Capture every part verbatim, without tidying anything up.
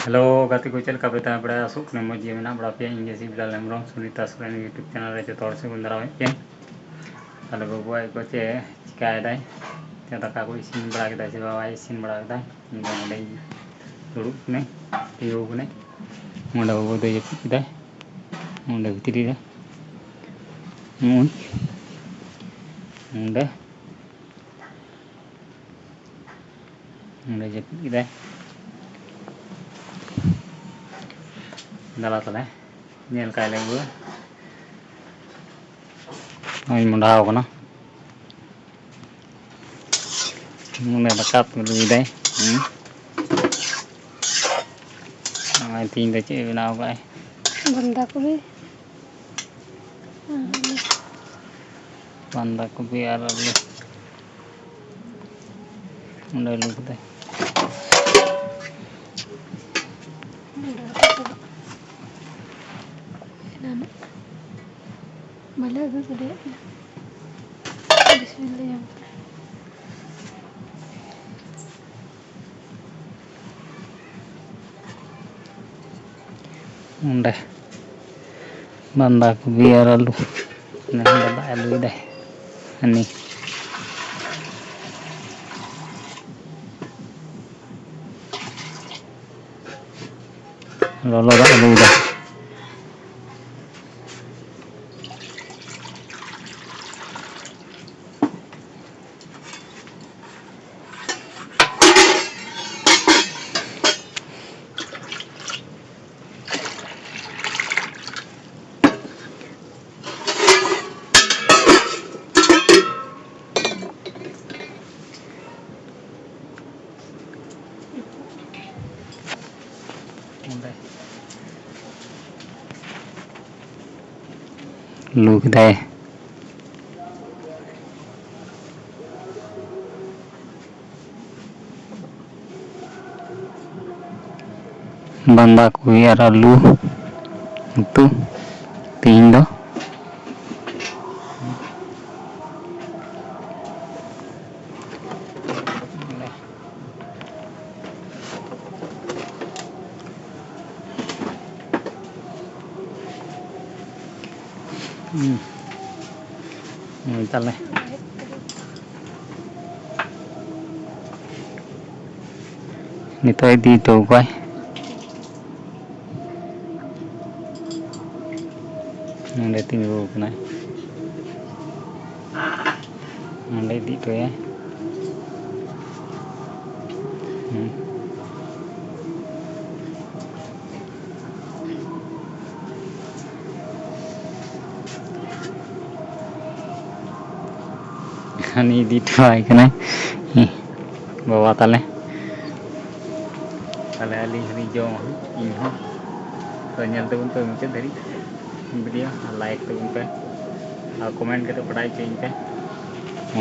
Hello ᱜᱟᱛᱮ ᱠᱚ, ᱪᱮᱫ ᱞᱮᱠᱟ ᱯᱮ ᱛᱟᱦᱮᱸ ᱵᱟᱲᱟᱭᱟ? ᱟᱥᱚᱜ ᱠᱟᱹᱱᱟᱹᱧ ᱢᱚᱡᱽ ᱜᱮ ᱢᱮᱱᱟᱜ ᱵᱟᱲᱟ ᱯᱮᱭᱟ᱾ ᱤᱧ ᱜᱮ ᱥᱤᱵᱞᱟᱞ ᱦᱮᱢᱵᱨᱚᱢ, ᱥᱩᱱᱤᱛᱟ ᱥᱚᱨᱮᱱ YouTube ᱪᱮᱱᱮᱞ ᱨᱮ ᱡᱚᱛᱚ ᱦᱚᱲ ᱥᱟᱹᱜᱩᱱ ᱫᱟᱨᱟᱢᱮᱫ ᱯᱮᱭᱟ᱾ ᱛᱟᱦᱞᱮ ᱵᱟᱹᱵᱩ ᱟᱡ ᱠᱚ ᱪᱮᱫ ᱪᱤᱠᱟᱭᱮᱫᱟᱭ? ᱪᱮᱫ ᱫᱟᱠᱟ ᱠᱚ ᱤᱥᱤᱱ ᱵᱟᱲᱟ ᱠᱮᱫᱟᱭ ᱥᱮ ᱵᱟᱵᱟᱭ ᱤᱥᱤᱱ ᱵᱟᱲᱟ ᱠᱮᱫᱟᱭ? ᱤᱧ ᱫᱚ ᱱᱚᱸᱰᱮᱧ ᱫᱩᱲᱩᱵ ᱠᱟᱹᱱᱟᱹᱧ, ᱛᱤᱸᱜᱩ ᱠᱟᱹᱱᱟᱹᱧ᱾ ᱱᱚᱸᱰᱮ ᱵᱟᱹᱵᱩ ᱫᱚᱭ ᱡᱟᱹᱯᱤᱫ ᱠᱮᱫᱟᱭ, ᱱᱚᱸᱰᱮ ᱵᱷᱤᱛᱨᱤ ᱨᱮ, ᱱᱚᱜᱼᱚᱭ ᱱᱚᱸᱰᱮ᱾ ᱱᱚᱸᱰᱮ ᱡᱟᱹᱯᱤᱫ ᱠᱮᱫᱟᱭ᱾ ᱫᱮᱞᱟ ᱛᱟᱞᱮ, ᱧᱮᱞ ᱠᱟᱭ ᱞᱮ ᱵᱚ᱾ ᱱᱚᱜᱼᱚᱭ ᱢᱚᱸᱰᱷᱟᱣ ᱠᱟᱱᱟ᱾ ᱱᱚᱸᱰᱮ ᱫᱟᱠᱟ ᱩᱛᱩ ᱞᱩᱭᱫᱟᱭ᱾ ᱦᱩᱸ᱾ ᱱᱚᱜᱼᱚᱭ ᱛᱤᱦᱤᱧ ᱫᱚ ᱪᱮᱫ ᱮ ᱵᱮᱱᱟᱣ ᱠᱟᱜᱼᱟᱭ? ᱵᱟᱸᱫᱷᱟ ᱠᱚᱯᱤ᱾ ᱵᱟᱸᱫᱷᱟ ᱠᱚᱯᱤ ᱟᱨ ᱟᱹᱞᱩ᱾ ᱚᱸᱰᱮ ᱟᱹᱞᱩ ᱠᱟᱫᱟᱭ᱾ ᱵᱟᱞᱮ ᱟᱹᱜᱩ ᱫᱟᱲᱮᱭᱟᱜ ᱠᱟᱱᱟ᱾ ᱵᱤᱥᱢᱤᱞᱞᱟᱦ ᱡᱚᱢ ᱠᱟᱛᱮ᱾ ᱚᱸᱰᱮ ᱵᱟᱸᱫᱷᱟ ᱠᱚᱯᱤ ᱟᱨ ᱟᱹᱞᱩ᱾ ᱱᱚᱰᱮ ᱫᱟᱜ ᱮ ᱞᱩᱭᱫᱟᱭ ᱦᱟᱹᱱᱤ᱾ ᱞᱚᱞᱚ ᱫᱟᱜ ᱮ ᱞᱩᱭᱫᱟ᱾ ᱚᱸᱰᱮ ᱞᱩ ᱠᱮᱫᱟᱭ᱾ ᱵᱟᱸᱫᱷᱟ ᱠᱚᱯᱤ ᱟᱨ ᱟᱹᱞᱩ ᱩᱛᱩ ᱛᱮᱦᱮᱧ ᱫᱚ᱾ ᱦᱩᱸ᱾ ᱦᱩᱸ, ᱛᱟᱦᱞᱮ᱾ ᱱᱤᱛᱚᱜ ᱤᱫᱤ ᱦᱚᱴᱚ ᱠᱚᱣᱟᱭ᱾ ᱱᱚᱸᱰᱮ ᱛᱤᱸᱜᱩ ᱟᱠᱟᱱᱟᱭ᱾ ᱱᱚᱸᱰᱮ ᱤᱫᱤ ᱦᱚᱴᱚᱭᱟᱭ᱾ ᱦᱩᱸ᱾ ᱦᱟᱹᱱᱤ ᱤᱫᱤ ᱦᱚᱴᱚᱣᱟᱭ ᱠᱟᱱᱟᱭ ᱵᱟᱵᱟ ᱛᱟᱞᱮ᱾ ᱛᱟᱦᱞᱮ ᱟᱹᱞᱤᱧ ᱦᱚᱸᱞᱤᱧ ᱡᱚᱢᱟ ᱦᱟᱸᱜ, ᱤᱧ ᱦᱚᱸ᱾ ᱛᱚ, ᱧᱮᱞ ᱛᱟᱵᱚᱱ ᱯᱮ ᱢᱩᱪᱟᱹᱫ ᱫᱷᱟᱹᱨᱤᱡ ᱵᱷᱤᱰᱤᱭᱳ ᱟᱨ ᱞᱟᱭᱤᱠ ᱛᱟᱵᱚᱱ ᱯᱮ ᱟᱨ ᱠᱚᱢᱮᱱᱴ ᱠᱟᱛᱮ ᱵᱟᱰᱟᱭ ᱦᱚᱪᱚᱧ ᱯᱮ᱾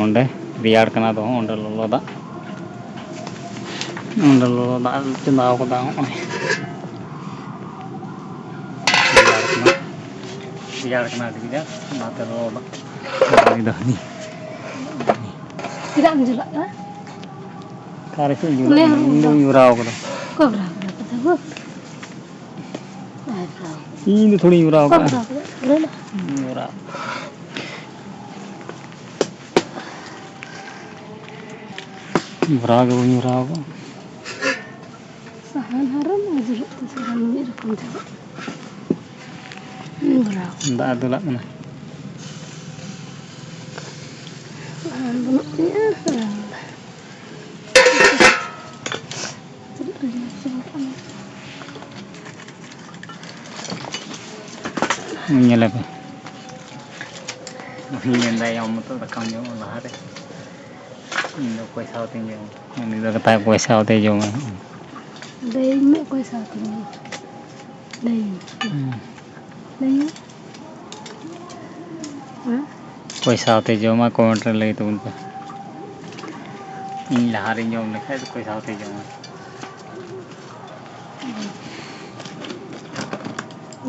ᱚᱸᱰᱮ ᱨᱮᱭᱟᱲ ᱠᱟᱱᱟ ᱫᱚᱦᱚ, ᱚᱸᱰᱮ ᱞᱚᱞᱚ ᱫᱟᱜ᱾ ᱚᱸᱰᱮ ᱞᱚᱞᱚ ᱫᱟᱜ ᱪᱚᱸᱫᱟᱣ ᱠᱟᱫᱟ ᱦᱚᱸᱜᱼᱚᱭ᱾ ᱨᱮᱭᱟᱲ ᱠᱟᱱᱟ, ᱨᱮᱭᱟᱲ ᱠᱟᱱᱟ ᱟᱹᱰᱤ ᱠᱟᱡᱟᱠ, ᱚᱱᱟᱛᱮ ᱞᱚᱞᱚ ᱫᱟᱜ᱾ ᱩᱱᱤ ᱫᱚ ᱦᱟᱹᱱᱤ᱾ ᱪᱮᱫᱟᱜ ᱮᱢ ᱪᱟᱞᱟᱜ ᱠᱟᱱᱟ? ᱚᱠᱟᱨᱮ ᱪᱮᱫ ᱤᱧ ᱡᱚᱨᱟᱣ ᱠᱟᱫᱟ? ᱤᱧ ᱫᱚ ᱵᱟᱹᱧ ᱡᱚᱨᱟᱣ ᱠᱟᱫᱟ᱾ ᱚᱠᱚᱭ ᱵᱷᱚᱨᱟᱣ ᱠᱟᱫᱟ? ᱚᱠᱚᱭ ᱵᱷᱚᱨᱟᱣ ᱠᱟᱫᱟ? ᱠᱟᱛᱷᱟ ᱠᱚ? ᱵᱟᱭ ᱵᱷᱚᱨᱟᱣ ᱠᱟᱫᱟ᱾ ᱤᱧ ᱫᱚ ᱛᱷᱚᱲᱤᱧ ᱡᱚᱨᱟᱣ ᱚᱠᱚᱭ ᱠᱟᱫᱟ᱾ ᱵᱷᱚᱨᱟᱣ ᱠᱟᱫᱟ? ᱞᱟᱹᱭ ᱢᱮ᱾ ᱤᱧ ᱡᱚᱨᱟᱣ᱾ ᱵᱷᱚᱨᱟᱣ ᱜᱮ ᱵᱟᱹᱧ ᱵᱷᱚᱨᱟᱣ ᱠᱟᱫᱟ᱾ ᱥᱟᱦᱟᱱ ᱦᱟᱨᱚᱱ ᱟᱨ ᱡᱩᱞᱩᱜ ᱛᱮ ᱥᱟᱦᱟᱱ ᱢᱤᱫ ᱨᱚᱠᱚᱢ ᱪᱟᱵᱟᱜ᱾ ᱵᱷᱚᱨᱟᱣ᱾ ᱫᱟᱜ ᱮ ᱫᱩᱞᱟᱜ ᱠᱟᱱᱟ᱾ ᱥᱟᱦᱟᱱ ᱵᱟᱹᱱᱩᱜ ᱛᱤᱧᱟᱹ᱾ ᱛᱤᱱᱟᱹᱜ ᱨᱮ ᱧᱮᱞ ᱪᱟᱵᱟ ᱠᱟᱜ ᱢᱮ᱾ ᱧᱮᱞᱮ ᱯᱮ᱾ ᱩᱱᱤ ᱢᱮᱱᱫᱟᱭ, "ᱟᱢ ᱢᱚᱛᱚ ᱫᱟᱠᱟᱢ ᱡᱚᱢᱟ ᱞᱟᱦᱟᱨᱮ, ᱤᱧ ᱫᱚ ᱚᱠᱚᱭ ᱥᱟᱶᱛᱤᱧ ᱡᱚᱢᱟ?" ᱩᱱᱤ ᱫᱚ ᱢᱮᱛᱟᱭ, "ᱚᱠᱚᱭ ᱥᱟᱶᱛᱮᱭ ᱡᱚᱢᱟ?" ᱞᱟᱹᱭᱟᱹᱧ ᱢᱮ, ᱚᱠᱚᱭ ᱥᱟᱶᱛᱮᱧ ᱡᱚᱢᱟ? ᱞᱟᱹᱭᱟᱹᱧ ᱢᱮ᱾ ᱦᱩᱸ᱾ ᱞᱟᱹᱭᱟᱹᱧ ᱢᱮ᱾ ᱦᱮᱸ? ᱚᱠᱚᱭ ᱥᱟᱶᱛᱮ ᱡᱚᱢᱟ, ᱠᱚᱢᱮᱱᱴ ᱨᱮ ᱞᱟᱹᱭ ᱛᱟᱵᱚᱱ ᱯᱮ᱾ ᱤᱧ ᱞᱟᱦᱟᱨᱤᱧ ᱡᱚᱢ ᱞᱮᱠᱷᱟᱡ ᱫᱚ ᱚᱠᱚᱭ ᱥᱟᱶᱛᱮ ᱡᱚᱢᱟ?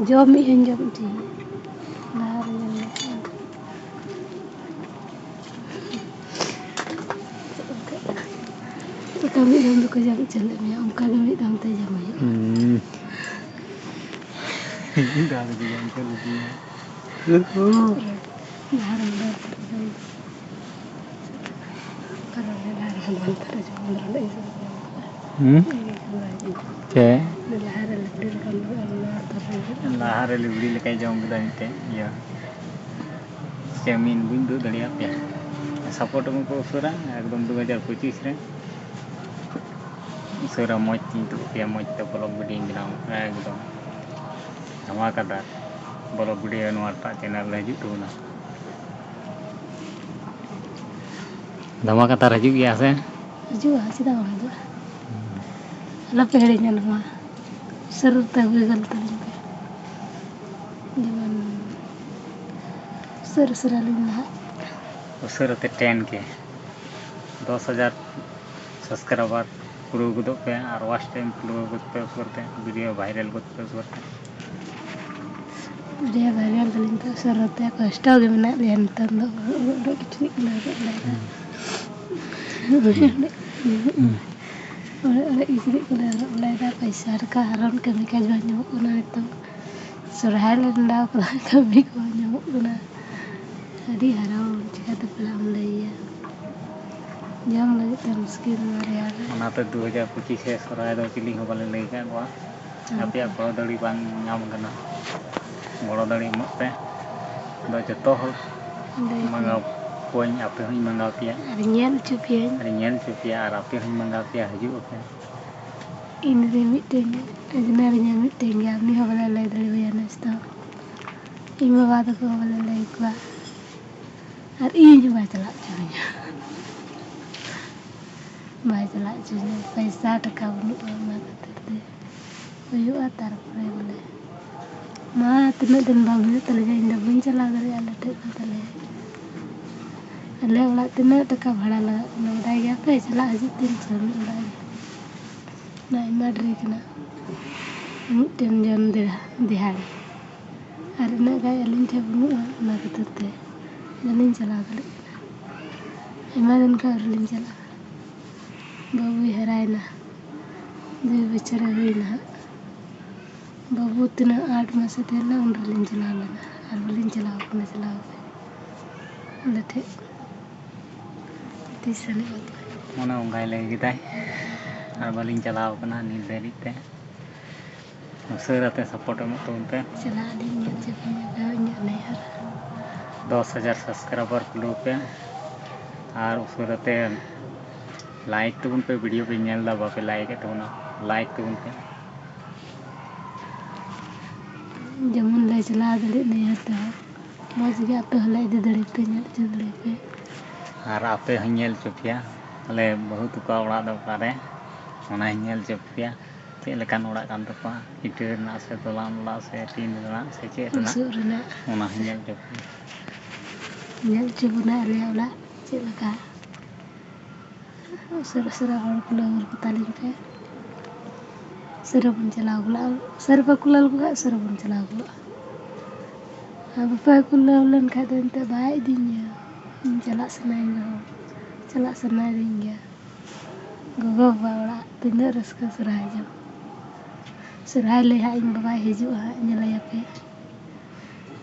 ᱡᱚᱢᱮᱫ ᱟᱹᱧ, ᱡᱚᱢ ᱦᱚᱪᱚᱧ᱾ ᱞᱟᱦᱟᱨᱤᱧ ᱡᱚᱢ ᱞᱮᱠᱷᱟᱡ᱾ ᱪᱮᱫ ᱞᱮᱠᱟ? ᱪᱮᱫ ᱞᱮᱠᱟ ᱢᱤᱫ ᱫᱚᱢ ᱫᱚᱠᱚ ᱡᱚᱢ ᱦᱚᱪᱚ ᱞᱮᱫ ᱢᱮᱭᱟ, ᱚᱱᱠᱟ ᱜᱮ ᱢᱤᱫ ᱫᱚᱢ ᱛᱮ ᱡᱚᱢ ᱦᱩᱭᱩᱜᱼᱟ᱾ ᱦᱩᱸ᱾ ᱢᱤᱫ ᱫᱷᱟᱣ ᱫᱚᱠᱚ ᱡᱚᱢ ᱦᱚᱪᱚ ᱞᱤᱫᱤᱧᱟ᱾ ᱞᱟᱦᱟ ᱨᱮ ᱞᱟᱦᱟ ᱨᱮ ᱞᱟᱦᱟ ᱨᱮ ᱞᱟᱦᱟ ᱨᱮ ᱡᱚᱢ ᱞᱮ ᱤᱥᱤᱱ ᱠᱟᱫᱟ᱾ ᱦᱩᱸ? ᱤᱧ ᱵᱟᱲᱟᱭ ᱜᱮ᱾ ᱪᱮᱫ? ᱞᱟᱦᱟ ᱨᱮ ᱞᱩᱜᱽᱲᱤ ᱞᱮᱠᱟ ᱞᱩᱜᱽᱲᱤ ᱟᱨ ᱞᱟᱦᱟ ᱨᱮ ᱞᱟᱦᱟ ᱨᱮ ᱞᱩᱜᱽᱲᱤ ᱞᱮᱠᱟᱭ ᱡᱚᱢ ᱠᱮᱫᱟ ᱢᱤᱫᱴᱮᱡ ᱤᱭᱟᱹ᱾ ᱪᱟᱣᱢᱤᱱ ᱵᱟᱹᱧ ᱩᱫᱩᱜ ᱫᱟᱲᱮᱭᱟᱜ ᱯᱮᱭᱟ᱾ Support ᱟᱵᱚᱱ ᱯᱮ ᱩᱥᱟᱹᱨᱟ, ᱮᱠᱫᱚᱢ ᱫᱩ ᱦᱟᱡᱟᱨ ᱯᱚᱸᱪᱤᱥ ᱨᱮ᱾ ᱩᱥᱟᱹᱨᱟ ᱢᱚᱡᱽ ᱛᱤᱧ ᱩᱫᱩᱜ ᱟᱯᱮᱭᱟ, ᱢᱚᱡᱽ ᱛᱮ vlog video ᱤᱧ ᱵᱮᱱᱟᱣᱟ᱾ ᱮᱠᱫᱚᱢ ᱫᱷᱟᱢᱟᱠᱟᱫᱟᱨ vlog video ᱱᱚᱣᱟᱴᱟᱜ channel ᱨᱮ ᱦᱤᱡᱩᱜ ᱛᱟᱵᱚᱱᱟ᱾ ᱫᱷᱟᱢᱟᱠᱟᱫᱟᱨ ᱦᱤᱡᱩᱜ ᱜᱮᱭᱟ ᱥᱮ? ᱦᱤᱡᱩᱜᱼᱟ, ᱪᱮᱫᱟᱜ ᱵᱟᱝ ᱦᱤᱡᱩᱜᱼᱟ? ᱟᱞᱚᱯᱮ ᱦᱤᱲᱤᱧᱟ ᱱᱚᱣᱟ᱾ ᱩᱥᱟᱹᱨᱟ ᱛᱮ ᱟᱹᱜᱩᱭ ᱜᱚᱫ ᱛᱟᱹᱞᱤᱧ ᱯᱮ᱾ ᱡᱮᱢᱚᱱ ᱩᱥᱟᱹᱨᱟ ᱩᱥᱟᱹᱨᱟ ᱞᱤᱧ ᱞᱟᱦᱟᱜ᱾ ᱩᱥᱟᱹᱨᱟ ᱛᱮ ten K, ᱫᱚᱥ ᱦᱟᱡᱟᱨ subscriber ᱯᱩᱨᱟᱹᱣ ᱜᱚᱫᱚᱜ ᱯᱮ ᱟᱨ watch time ᱯᱩᱨᱟᱹᱣ ᱜᱚᱫ ᱯᱮ ᱩᱥᱟᱹᱨᱟ ᱛᱮ, video viral ᱜᱚᱫ ᱯᱮ ᱩᱥᱟᱹᱨᱟ ᱛᱮ᱾ Video viral ᱫᱚᱞᱤᱧ ᱛᱚ ᱩᱥᱟᱹᱨᱟ ᱛᱮ ᱠᱚᱥᱴᱚ ᱜᱮ ᱢᱮᱱᱟᱜ ᱞᱮᱭᱟ ᱱᱮᱛᱟᱨ ᱫᱚ᱾ ᱚᱲᱮᱡ ᱚᱲᱮᱡ ᱠᱤᱪᱨᱤᱡ ᱠᱚᱞᱮ ᱦᱚᱨᱚᱜ ᱵᱟᱲᱟᱭᱮᱫᱟ᱾ ᱚᱲᱮᱡ ᱚᱲᱮᱡ ᱠᱤᱪᱨᱤᱡ ᱠᱚᱞᱮ ᱦᱚᱨᱚᱜ ᱵᱟᱲᱟᱭᱮᱫᱟ, ᱯᱚᱭᱥᱟ ᱴᱟᱠᱟ ᱟᱨᱚ ᱠᱟᱹᱢᱤ ᱠᱟᱡᱽ ᱵᱟᱝ ᱧᱟᱢᱚᱜ ᱠᱟᱱᱟ ᱱᱤᱛᱚᱜ᱾ ᱥᱚᱨᱦᱟᱭ ᱞᱮ ᱱᱮᱰᱟᱣ ᱠᱟᱫᱟ, ᱠᱟᱹᱢᱤ ᱠᱚ ᱵᱟᱝ ᱧᱟᱢᱚᱜ ᱠᱟᱱᱟ᱾ ᱟᱹᱰᱤ ᱦᱟᱨᱚᱱ, ᱪᱤᱠᱟᱹᱛᱮ ᱯᱮᱲᱟᱢ ᱞᱟᱹᱭ ᱟᱭᱟ? ᱡᱚᱢ ᱞᱟᱹᱜᱤᱫ ᱛᱮ ᱢᱩᱥᱠᱤᱞ ᱱᱚᱣᱟ ᱨᱮᱭᱟᱲ ᱨᱮ᱾ ᱚᱱᱟᱛᱮ ᱫᱩ ᱦᱟᱡᱟᱨ ᱯᱚᱸᱪᱤᱥ ᱨᱮ ᱥᱚᱨᱦᱟᱭ ᱫᱚ ᱪᱤᱞᱤ ᱦᱚᱸ ᱵᱟᱞᱮ ᱞᱟᱹᱭ ᱟᱠᱟᱫ ᱠᱚᱣᱟ᱾ ᱦᱮᱸ᱾ ᱟᱯᱮᱭᱟᱜ ᱜᱚᱲᱚ ᱫᱟᱲᱮ ᱵᱟᱝ ᱧᱟᱢ ᱠᱟᱱᱟ, ᱜᱚᱲᱚ ᱫᱟᱲᱮ ᱮᱢᱚᱜ ᱯᱮ᱾ ᱟᱫᱚ ᱡᱚᱛᱚ ᱦᱚᱲ ᱞᱟᱹᱭ ᱯᱮ᱾ ᱢᱟᱸᱜᱟᱣ ᱠᱚᱣᱟᱧ, ᱟᱯᱮ ᱦᱚᱸᱧ ᱢᱟᱸᱜᱟᱣ ᱯᱮᱭᱟ᱾ ᱟᱨ ᱧᱮᱞ ᱦᱚᱪᱚ ᱯᱮᱭᱟᱹᱧ᱾ ᱟᱨ ᱧᱮᱞ ᱦᱚᱪᱚ ᱯᱮᱭᱟ, ᱟᱨ ᱟᱯᱮ ᱦᱚᱸᱧ ᱢᱟᱸᱜᱟᱣ ᱯᱮᱭᱟ, ᱦᱤᱡᱩᱜ ᱟᱯᱮ᱾ ᱤᱧ ᱨᱮ ᱢᱤᱫᱴᱮᱱ ᱟᱡᱽᱱᱟᱨᱤᱧᱟ ᱢᱤᱫᱴᱮᱱ ᱜᱮ, ᱩᱱᱤ ᱦᱚᱸ ᱵᱟᱞᱮ ᱞᱟᱹᱭ ᱫᱟᱲᱮᱣᱟᱭᱟ ᱱᱮᱥ ᱫᱚ᱾ ᱤᱧ ᱵᱟᱵᱟ ᱛᱟᱠᱚ ᱦᱚᱸ ᱵᱟᱞᱮ ᱞᱟᱹᱭ ᱟᱠᱚᱣᱟ᱾ ᱟᱨ ᱤᱧ ᱦᱚᱸ ᱵᱟᱭ ᱪᱟᱞᱟᱜ ᱦᱚᱪᱚᱣᱟᱹᱧᱟ᱾ ᱵᱟᱭ ᱪᱟᱞᱟᱜ ᱦᱚᱪᱚᱣᱟᱹᱧᱟ, ᱯᱚᱭᱥᱟ ᱴᱟᱠᱟ ᱵᱟᱹᱱᱩᱜᱼᱟ, ᱚᱱᱟ ᱠᱷᱟᱹᱛᱤᱨ ᱛᱮ᱾ ᱦᱩᱭᱩᱜᱼᱟ, ᱛᱟᱨᱯᱚᱨᱮ ᱵᱚᱞᱮ, ᱢᱟ, ᱛᱤᱱᱟᱹᱜ ᱫᱤᱱ ᱵᱟᱝ ᱦᱩᱭᱩᱜ ᱛᱟᱹᱞᱤᱧᱟ, ᱤᱧ ᱫᱚ ᱵᱟᱹᱧ ᱪᱟᱞᱟᱣ ᱫᱟᱲᱮᱭᱟᱜᱼᱟ ᱟᱞᱮ ᱴᱷᱮᱱ ᱫᱚ ᱛᱟᱦᱞᱮ᱾ ᱟᱞᱮ ᱚᱲᱟᱜ ᱛᱤᱱᱟᱹᱜ ᱴᱟᱠᱟ ᱵᱷᱟᱲᱟ ᱞᱟᱜᱟᱜ ᱠᱟᱱᱟ, ᱵᱟᱰᱟᱭ ᱜᱮᱭᱟ ᱯᱮ? ᱪᱟᱞᱟᱜ ᱦᱤᱡᱩᱜ ᱛᱤᱱ ᱥᱟᱺᱜᱤᱧ ᱚᱲᱟᱜ ᱜᱮ᱾ ᱚᱱᱟ ᱟᱭᱢᱟ ᱰᱷᱮᱨ ᱠᱟᱱᱟ, ᱢᱤᱫᱴᱮᱱ ᱡᱚᱱ ᱫᱮᱦᱟ-, ᱫᱮᱦᱟᱲ᱾ ᱟᱨ ᱩᱱᱟᱹᱜ ᱜᱟᱱ ᱟᱹᱞᱤᱧ ᱴᱷᱮᱱ ᱵᱟᱹᱱᱩᱜᱼᱟ, ᱚᱱᱟ ᱠᱷᱟᱹᱛᱤᱨ ᱛᱮ ᱵᱟᱹᱞᱤᱧ ᱪᱟᱞᱟᱣ ᱫᱟᱲᱮᱭᱟᱜ ᱠᱟᱱᱟ᱾ ᱟᱭᱢᱟ ᱫᱤᱱ ᱠᱷᱚᱱ ᱟᱹᱣᱨᱤ ᱞᱤᱧ ᱪᱟᱞᱟᱜᱼᱟ᱾ ᱵᱟᱹᱵᱩᱭ ᱦᱟᱨᱟᱭᱮᱱᱟ, ᱫᱩᱭ ᱵᱚᱪᱷᱚᱨᱮ ᱦᱩᱭᱱᱟ ᱦᱟᱸᱜ᱾ ᱵᱟᱹᱵᱩ ᱛᱤᱱᱟᱹᱜ ᱟᱴ ᱢᱟᱥᱮ ᱛᱟᱦᱮᱸ ᱞᱮᱱᱟ, ᱩᱱ ᱨᱮᱞᱤᱧ ᱪᱟᱞᱟᱣ ᱞᱮᱱᱟ᱾ ᱟᱨ ᱵᱟᱹᱞᱤᱧ ᱪᱟᱞᱟᱣ ᱠᱟᱱᱟ ᱪᱟᱞᱟᱣ ᱜᱮ᱾ ᱚᱸᱰᱮ ᱴᱷᱮᱡ ᱛᱤᱥ ᱟᱹᱱᱤᱡ ᱚᱛ ᱢᱟᱱᱮ ᱚᱱᱠᱟᱭ ᱞᱟᱹᱭ ᱠᱮᱫᱟᱭ, ᱟᱨ ᱵᱟᱹᱞᱤᱧ ᱪᱟᱞᱟᱣ ᱠᱟᱱᱟ ᱱᱤᱛ ᱫᱷᱟᱹᱨᱤᱡ ᱛᱮ᱾ ᱩᱥᱟᱹᱨᱟ ᱛᱮ support ᱮᱢᱚᱜ ᱛᱟᱵᱚᱱ ᱯᱮ᱾ ᱪᱟᱞᱟᱜ ᱟᱹᱞᱤᱧ, ᱧᱮᱞ ᱦᱚᱪᱚ ᱠᱚᱣᱟ ᱤᱧᱟᱹᱜ ᱱᱮᱦᱚᱨ᱾ ᱫᱚᱥ ᱦᱟᱡᱟᱨ subscriber ᱠᱷᱩᱞᱟᱹᱣ ᱯᱮ ᱟᱨ ᱩᱥᱟᱹᱨᱟ ᱛᱮ like ᱛᱟᱵᱚᱱ ᱯᱮ᱾ video ᱯᱮ ᱧᱮᱞ ᱮᱫᱟ, ᱵᱟᱯᱮ like ᱮᱫ ᱛᱟᱵᱚᱱᱟ, like ᱛᱟᱵᱚᱱ ᱯᱮ᱾ ᱡᱮᱢᱚᱱ ᱞᱮ ᱪᱟᱞᱟᱣ ᱫᱟᱲᱮᱭᱟᱜ ᱱᱮᱦᱚᱨ ᱛᱮᱦᱚᱸ᱾ ᱢᱚᱡᱽ ᱜᱮ ᱟᱯᱮ ᱦᱚᱸᱞᱮ ᱤᱫᱤ ᱫᱟᱲᱮᱭᱟᱯᱮ, ᱧᱮᱞ ᱦᱚᱪᱚ ᱫᱟᱲᱮᱭᱟᱯᱮ᱾ ᱟᱨ ᱟᱯᱮ ᱦᱚᱸᱧ ᱧᱮᱞ ᱦᱚᱪᱚ ᱯᱮᱭᱟ, ᱟᱞᱮ ᱵᱟᱹᱦᱩ ᱛᱟᱠᱚᱣᱟᱜ ᱚᱲᱟᱜ ᱫᱚ ᱚᱠᱟᱨᱮ, ᱚᱱᱟ ᱦᱚᱸᱧ ᱧᱮᱞ ᱦᱚᱪᱚ ᱯᱮᱭᱟ᱾ ᱪᱮᱫ ᱞᱮᱠᱟᱱ ᱚᱲᱟᱜ ᱠᱟᱱ ᱛᱟᱠᱚᱣᱟ, ᱤᱴᱟᱹ ᱨᱮᱱᱟᱜ ᱥᱮ ᱫᱚᱞᱟᱱ ᱚᱲᱟᱜ ᱥᱮ ᱴᱤᱱ ᱨᱮᱱᱟᱜ ᱥᱮ ᱪᱮᱫ ᱨᱮᱱᱟᱜ, ᱵᱩᱥᱩᱵ ᱨᱮᱱᱟᱜ᱾ ᱚᱱᱟ ᱦᱚᱸᱧ ᱧᱮᱞ ᱦᱚᱪᱚ ᱯᱮᱭᱟ᱾ ᱧᱮᱞ ᱦᱚᱪᱚ ᱵᱚᱱᱟ ᱟᱞᱮᱭᱟᱜ ᱚᱲᱟᱜ ᱪᱮᱫ ᱞᱮᱠᱟ᱾ ᱩᱥᱟᱹᱨᱟ ᱩᱥᱟᱹᱨᱟ ᱦᱚᱲ ᱠᱚ ᱞᱟᱹᱭ ᱦᱚᱨ ᱠᱚ ᱛᱟᱞᱤᱧ ᱯᱮ᱾ ᱩᱥᱟᱹᱨᱟ ᱵᱚᱱ ᱪᱟᱞᱟᱣ ᱜᱚᱞᱚᱜᱼᱟ᱾ ᱩᱥᱟᱹᱨᱟ ᱵᱟᱠᱚ ᱞᱟᱹᱭ ᱞᱮᱠᱚ ᱠᱷᱟᱱ ᱩᱥᱟᱹᱨᱟ ᱵᱚᱱ ᱪᱟᱞᱟᱣ ᱜᱚᱞᱚᱜᱼᱟ᱾ ᱟᱨ ᱵᱟᱯᱮ ᱠᱚ ᱞᱟᱹᱭ ᱞᱮᱱᱠᱷᱟᱱ ᱫᱚ ᱮᱱᱛᱮᱫ ᱵᱟᱭ ᱤᱫᱤᱧᱟ᱾ ᱤᱧ ᱪᱟᱞᱟᱜ ᱥᱟᱱᱟᱧ ᱨᱮᱦᱚᱸ ᱪᱟᱞᱟᱜ ᱥᱟᱱᱟᱭᱤᱫᱤᱧ ᱜᱮᱭᱟ᱾ ᱜᱚᱜᱚ ᱵᱟᱵᱟ ᱚᱲᱟᱜ ᱛᱤᱱᱟᱹᱜ ᱨᱟᱹᱥᱠᱟᱹ ᱥᱚᱨᱦᱟᱭ ᱡᱚᱝ᱾ ᱥᱚᱨᱦᱟᱭ ᱞᱟᱹᱭ ᱦᱟᱸᱜ ᱤᱧ ᱵᱟᱵᱟᱭ ᱦᱤᱡᱩᱜᱼᱟ ᱦᱟᱸᱜ, ᱧᱮᱞᱮᱭᱟᱯᱮ᱾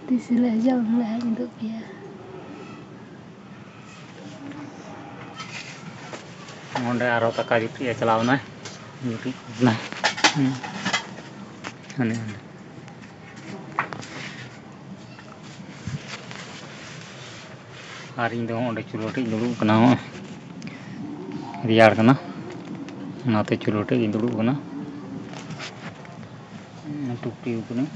ᱛᱤᱥ ᱦᱤᱞᱳᱜ ᱦᱤᱡᱩᱜᱼᱟ ᱩᱱ ᱦᱤᱞᱳᱜ ᱦᱟᱸᱜ ᱤᱧ ᱩᱫᱩᱜ ᱯᱮᱭᱟ᱾ ᱱᱚᱸᱰᱮ ᱟᱨᱦᱚᱸ ᱠᱟᱠᱟ ᱡᱩᱴᱤᱡ ᱮ ᱪᱟᱞᱟᱣ ᱮᱱᱟᱭ, ᱡᱩᱴᱤᱡ ᱮᱱᱟᱭ᱾ ᱦᱩᱸ᱾ ᱦᱟᱱᱮ ᱚᱸᱰᱮ᱾ ᱟᱨ ᱤᱧ ᱫᱚ ᱚᱸᱰᱮ ᱪᱩᱞᱦᱟᱹ ᱴᱷᱮᱡ ᱤᱧ ᱫᱩᱲᱩᱵ ᱠᱟᱱᱟ, ᱦᱚᱸᱜᱼᱚᱭ ᱨᱮᱭᱟᱲ ᱠᱟᱱᱟ, ᱚᱱᱟᱛᱮ ᱪᱩᱞᱦᱟᱹ ᱴᱷᱮᱡ ᱤᱧ ᱫᱩᱲᱩᱵ ᱠᱟᱱᱟ᱾ ᱴᱩᱯᱤ ᱠᱟᱹᱱᱟᱹᱧ᱾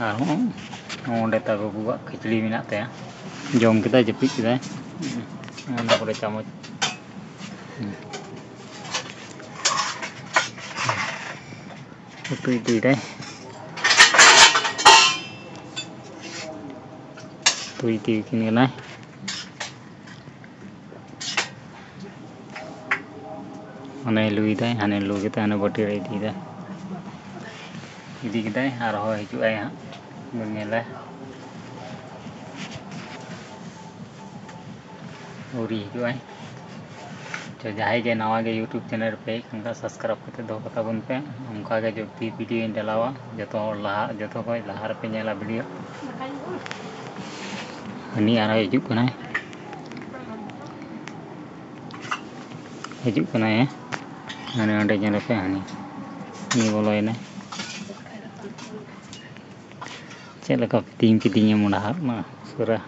ᱟᱨ ᱦᱚᱸ ᱚᱸᱰᱮ ᱛᱟᱠᱚ ᱵᱟᱹᱵᱩᱣᱟᱜ ᱠᱷᱟᱹᱡᱟᱹᱲᱤ ᱢᱮᱱᱟᱜ ᱛᱟᱭᱟ, ᱡᱚᱢ ᱠᱮᱫᱟᱭ, ᱡᱟᱹᱯᱤᱫ ᱠᱮᱫᱟᱭ᱾ ᱚᱱᱟ ᱠᱚᱨᱮ ᱪᱟᱢᱚᱪ ᱩᱛᱩ ᱤᱫᱤᱭᱮᱫᱟᱭ, ᱩᱛᱩ ᱤᱫᱤᱭᱟᱠᱤᱱ ᱠᱟᱱᱟᱭ᱾ ᱦᱟᱱᱮ ᱞᱩᱭᱫᱟᱭ, ᱦᱟᱱᱮ ᱞᱩ ᱠᱟᱛᱮ ᱦᱟᱱᱮ ᱵᱟᱹᱴᱤ ᱨᱮ ᱤᱫᱤᱭᱮᱫᱟᱭ, ᱤᱫᱤ ᱠᱮᱫᱟᱭ᱾ ᱟᱨᱦᱚᱸ ᱦᱤᱡᱩᱜ ᱟᱭ ᱦᱟᱸᱜ, ᱵᱚᱱ ᱧᱮᱞᱟ᱾ ᱟᱹᱣᱨᱤ ᱦᱤᱡᱩᱜ ᱟᱭ᱾ ᱛᱚ ᱡᱟᱦᱟᱸᱭ ᱜᱮ ᱱᱟᱣᱟ ᱜᱮ YouTube ᱪᱮᱱᱮᱞ ᱨᱮᱯᱮ ᱦᱮᱡ ᱠᱟᱱ ᱠᱷᱟᱱ, ᱥᱟᱵᱥᱠᱨᱟᱭᱤᱵ ᱠᱟᱛᱮ ᱫᱚᱦᱚ ᱠᱟᱛᱟ ᱵᱚᱱ ᱯᱮ᱾ ᱚᱱᱠᱟ ᱜᱮ ᱡᱩᱫᱤ ᱵᱷᱤᱰᱤᱭᱳᱧ ᱰᱟᱞᱟᱣᱟ, ᱡᱚᱛᱚ ᱦᱚᱲ ᱞᱟᱦᱟ, ᱡᱚᱛᱚ ᱠᱷᱚᱡ ᱞᱟᱦᱟ ᱨᱮᱯᱮ ᱧᱮᱞᱟ ᱵᱷᱤᱰᱤᱭᱳ᱾ ᱦᱟᱹᱱᱤ ᱟᱨᱦᱚᱸ ᱦᱤᱡᱩᱜ ᱠᱟᱱᱟᱭ, ᱦᱤᱡᱩᱜ ᱠᱟᱱᱟᱭ, ᱦᱮᱸ᱾ ᱦᱟᱱᱮ ᱚᱸᱰᱮ ᱧᱮᱞᱮ ᱯᱮ, ᱦᱟᱹᱱᱤ, ᱦᱟᱹᱱᱤ ᱵᱚᱞᱚᱭᱮᱱᱟᱭ᱾ ᱪᱮᱫ ᱞᱮᱠᱟ ᱯᱤᱫᱤᱧ ᱯᱤᱫᱤᱧᱮ ᱢᱚᱰᱟᱣᱟᱜ ᱢᱟ ᱩᱥᱟᱹᱨᱟ᱾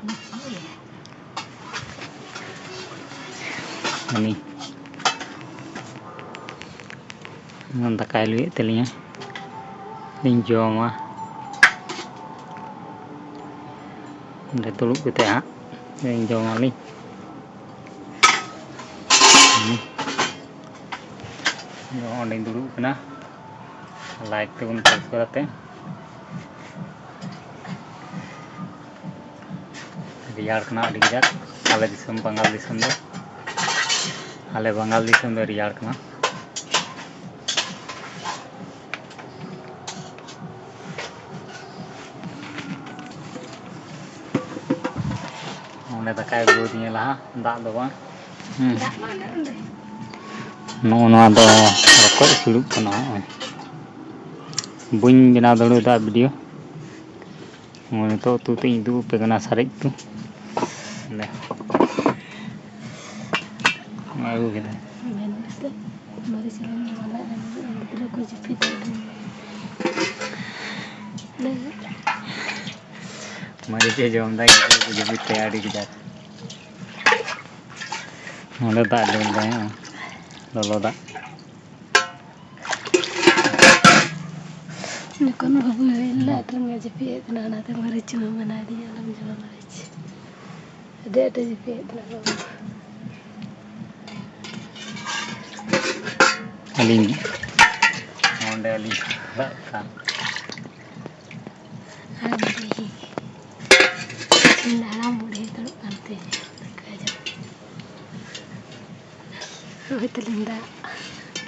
ᱦᱟᱹᱱᱤ ᱫᱟᱠᱟᱭ ᱞᱩᱭᱮᱫ ᱛᱟᱹᱞᱤᱧᱟ, ᱞᱤᱧ ᱡᱚᱢᱟ᱾ ᱚᱸᱰᱮ ᱫᱩᱲᱩᱵ ᱠᱟᱛᱮ ᱦᱟᱸᱜ ᱞᱤᱧ ᱡᱚᱢᱟᱞᱤᱧ᱾ ᱦᱩᱸ᱾ ᱚᱸᱰᱮᱧ ᱫᱩᱲᱩᱵ ᱠᱟᱱᱟ, ᱞᱟᱭᱤᱴ ᱛᱮᱵᱚᱱ ᱯᱚᱨᱤᱥᱠᱟᱨ ᱠᱟᱛᱮ᱾ ᱨᱮᱭᱟᱲ ᱠᱟᱱᱟ ᱟᱹᱰᱤ ᱠᱟᱡᱟᱠ ᱟᱞᱮ ᱫᱤᱥᱚᱢ, ᱵᱟᱝᱜᱟᱞ ᱫᱤᱥᱚᱢ ᱫᱚ, ᱟᱞᱮ ᱵᱟᱝᱜᱟᱞ ᱫᱤᱥᱚᱢ ᱫᱚ ᱨᱮᱭᱟᱲ ᱠᱟᱱᱟ᱾ ᱚᱸᱰᱮ ᱫᱟᱠᱟᱭ ᱟᱹᱜᱩ ᱟᱹᱫᱤᱧᱟ ᱞᱟᱦᱟ, ᱫᱟᱜ ᱫᱚ ᱵᱟᱝ᱾ ᱦᱩᱸ᱾ ᱱᱚᱜᱼᱚ ᱱᱚᱣᱟ ᱫᱚ ᱨᱚᱠᱚᱡ ᱥᱤᱲᱩᱵ ᱠᱟᱱᱟ᱾ ᱱᱚᱜᱼᱚᱭ ᱵᱟᱹᱧ ᱵᱮᱱᱟᱣ ᱫᱟᱲᱮᱭᱟᱫᱟ ᱵᱷᱤᱰᱤᱭᱳ᱾ ᱱᱚᱜᱼᱚᱭ ᱱᱤᱛᱚᱜ ᱩᱛᱩ ᱛᱮᱫ ᱤᱧ ᱩᱫᱩᱜ ᱟᱯᱮ ᱠᱟᱱᱟ, ᱥᱟᱨᱮᱡ ᱩᱛᱩ᱾ ᱚᱸᱰᱮ ᱟᱹᱜᱩ ᱠᱮᱫᱟ᱾ ᱢᱮᱱ ᱠᱟᱛᱮ ᱢᱟᱹᱨᱤᱪ ᱞᱮ ᱮᱢᱟᱫᱟ, ᱜᱤᱫᱽᱨᱟᱹ ᱠᱚ ᱡᱟᱹᱯᱤᱫ ᱮᱫᱟ᱾ ᱢᱟᱹᱨᱤᱪ ᱮ ᱡᱚᱢ ᱮᱫᱟ, ᱜᱤᱫᱽᱨᱟᱹ ᱠᱚ ᱡᱟᱹᱯᱤᱫ ᱛᱮ ᱟᱹᱰᱤ ᱠᱟᱡᱟᱠ᱾ ᱱᱚᱸᱰᱮ ᱫᱟᱜ ᱫᱩᱞ ᱮᱫᱟᱭ, ᱦᱚᱸ, ᱞᱚᱞᱚ ᱫᱟᱜ᱾ ᱡᱚᱠᱷᱚᱱ ᱵᱟᱹᱵᱩᱭ ᱦᱮᱡ ᱞᱮᱱᱟ, ᱟᱹᱰᱤ ᱨᱟᱸᱜᱟᱣ ᱡᱟᱹᱯᱤᱫ ᱮᱫ ᱛᱟᱦᱮᱱᱟ, ᱚᱱᱟᱛᱮ ᱢᱟᱹᱨᱤᱪ ᱦᱚᱸ ᱵᱮᱱᱟᱣ ᱟᱹᱫᱤᱧᱟ, ᱟᱞᱚᱢ ᱡᱚᱢᱟ ᱢᱟᱹᱨᱤᱪ᱾ ᱟᱹᱰᱤ ᱟᱸᱴᱮ ᱡᱟᱹᱯᱤᱫ ᱮᱫ ᱛᱟᱦᱮᱱᱟ ᱵᱟᱹᱵᱩ᱾ ᱟᱹᱞᱤᱧ ᱱᱚᱰᱮ ᱞᱤᱧ ᱪᱟᱞᱟᱜ ᱠᱟᱱ᱾ ᱟᱨ ᱵᱩᱰᱷᱤ, ᱤᱧ ᱫᱚ ᱦᱟᱲᱟᱢ ᱵᱩᱰᱷᱤ ᱫᱩᱲᱩᱵ ᱠᱟᱱ ᱛᱤᱧ ᱫᱟᱠᱟ ᱡᱚᱢ᱾ ᱦᱳᱭ ᱛᱟᱹᱞᱤᱧ ᱫᱟᱜ,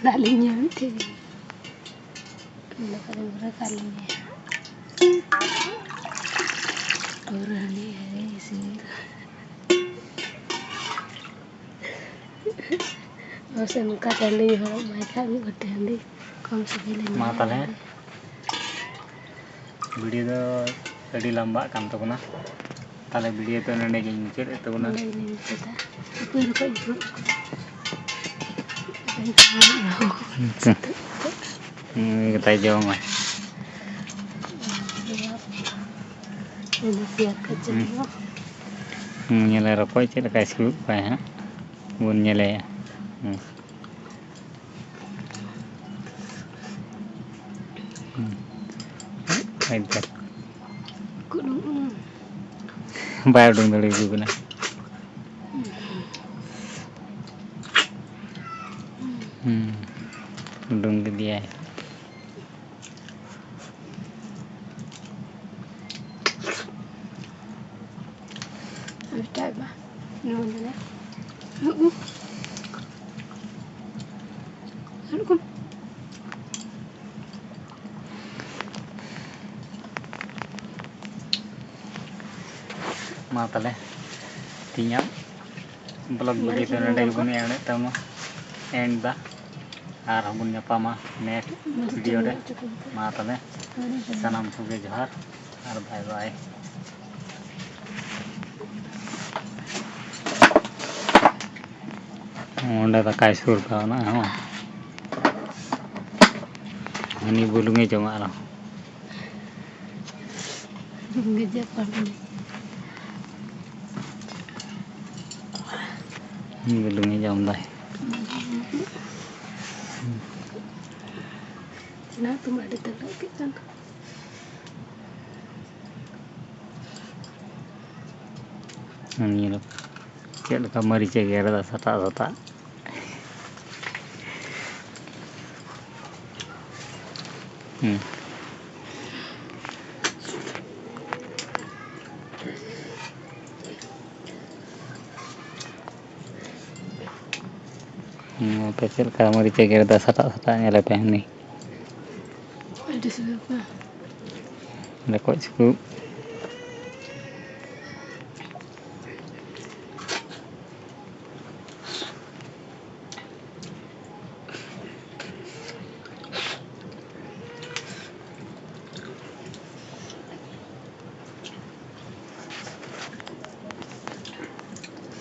ᱫᱟᱜ ᱞᱤᱧ ᱧᱩᱭᱟ ᱢᱤᱫᱴᱷᱮᱡ ᱜᱮ᱾ ᱫᱟᱠᱟ ᱞᱤᱧ ᱵᱷᱚᱨᱟᱣ ᱠᱟᱜ ᱞᱤᱧᱟ᱾ ᱯᱟᱹᱣᱨᱟᱹ ᱦᱟᱺᱰᱤ ᱦᱟᱺᱰᱤ ᱤᱥᱤᱱ ᱫᱚ᱾ ᱢᱟᱥᱮ ᱱᱚᱝᱠᱟ ᱪᱟᱹᱞᱤ ᱦᱚᱲ ᱢᱟᱭ ᱠᱷᱟᱡ ᱢᱤᱫ ᱵᱟᱹᱴᱤ ᱦᱟᱺᱰᱤ ᱠᱚᱢ ᱥᱚᱢᱚᱭ ᱞᱮ ᱢᱟ ᱧᱟᱢᱟ᱾ ᱛᱟᱦᱚᱞᱮ, ᱵᱷᱤᱰᱤᱭᱳ ᱫᱚ ᱟᱹᱰᱤ ᱞᱟᱢᱵᱟᱜ ᱠᱟᱱ ᱛᱟᱵᱚᱱᱟ᱾ ᱛᱟᱦᱚᱞᱮ ᱵᱷᱤᱰᱤᱭᱳ ᱫᱚ ᱱᱚᱰᱮ ᱜᱤᱧ ᱢᱩᱪᱟᱹᱫ ᱮᱫ ᱛᱟᱵᱚᱱᱟ᱾ ᱱᱚᱰᱮ ᱜᱤᱧ ᱢᱩᱪᱟᱹᱫᱟ᱾ ᱦᱟᱹᱯᱟᱹᱭ ᱨᱚᱠᱚᱡ ᱩᱛᱩ᱾ ᱟᱪᱪᱷᱟ᱾ ᱩᱱᱤ ᱜᱮᱛᱟᱭ ᱡᱚᱢᱟ᱾ ᱤᱧ ᱫᱚ ᱛᱮᱭᱟᱨ ᱠᱟᱜ ᱡᱚᱢ ᱫᱚ᱾ ᱦᱩᱸ, ᱧᱮᱞᱮ ᱨᱚᱠᱚᱡ ᱪᱮᱫ ᱞᱮᱠᱟᱭ ᱥᱤᱵᱤᱫ ᱠᱚᱣᱟᱭ ᱦᱟᱸᱜ᱾ ᱵᱚᱱ ᱧᱮᱞᱮᱭᱟ᱾ ᱦᱩᱸ᱾ ᱦᱩᱸ᱾ ᱟᱡ ᱫᱚ ᱵᱟᱭ ᱩᱰᱩᱝ ᱫᱟᱲᱮᱭᱟᱠᱚ ᱠᱟᱱᱟ᱾ ᱦᱩᱸ᱾ ᱩᱰᱩᱝ ᱠᱮᱫᱮᱭᱟᱭ᱾ ᱟᱨ ᱮᱴᱟᱜ ᱵᱟ, ᱱᱚᱣᱟ ᱫᱚ ᱱᱩᱜᱼᱩ᱾ ᱟᱨ ᱨᱚᱠᱚᱢ᱾ ᱢᱟ ᱛᱟᱦᱞᱮ, ᱛᱮᱦᱮᱧᱟᱜ vlog video ᱫᱚ ᱱᱚᱰᱮ ᱜᱮᱵᱚᱱ end ᱮᱫ ᱛᱟᱵᱚᱱᱟ, end ᱫᱟ᱾ ᱟᱨᱦᱚᱸ ᱵᱚᱱ ᱧᱟᱯᱟᱢᱟ next video ᱨᱮ᱾ ᱢᱟ ᱛᱚᱵᱮ, ᱥᱟᱱᱟᱢ ᱠᱚᱜᱮ ᱡᱚᱦᱟᱨ ᱟᱨ bye bye᱾ ᱚᱸᱰᱮ ᱫᱟᱠᱟᱭ ᱥᱩᱨ ᱠᱟᱣᱱᱟ, ᱦᱚᱸ᱾ ᱦᱟᱹᱱᱤ ᱵᱩᱞᱩᱝᱮ ᱡᱚᱢᱟ ᱟᱨᱦᱚᱸ᱾ ᱜᱟᱡᱟᱯ ᱯᱟᱜᱽᱞᱤ᱾ ᱵᱩᱞᱩᱝᱮ ᱡᱚᱢ ᱫᱟᱭ᱾ ᱚᱱᱟ ᱛᱚ ᱟᱹᱰᱤ ᱛᱟᱜᱲᱟ ᱟᱹᱭᱠᱟᱹᱜ ᱠᱟᱱ᱾ ᱧᱮᱞ ᱪᱮᱫ ᱞᱮᱠᱟ ᱢᱟᱹᱨᱤᱪ ᱮ ᱜᱮᱨ ᱮᱫᱟ ᱥᱟᱴᱟᱜ ᱥᱟᱴᱟᱜ᱾ ᱦᱩᱸ᱾ ᱦᱩᱸ, ᱟᱯᱮ ᱪᱮᱫ ᱞᱮᱠᱟ ᱢᱟᱹᱨᱤᱪ ᱮ ᱜᱮᱨ ᱮᱫᱟ ᱥᱟᱴᱟᱜ ᱥᱟᱴᱟᱜ, ᱧᱮᱞᱮ ᱯᱮ ᱦᱟᱹᱱᱤ᱾ ᱟᱹᱰᱤ ᱥᱤᱵᱤᱞ ᱠᱟᱱᱟ᱾ ᱨᱚᱠᱚᱡ ᱥᱩᱠᱩ᱾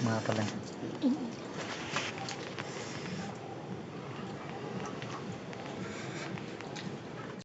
ᱢᱟ ᱛᱟᱦᱚᱞᱮ᱾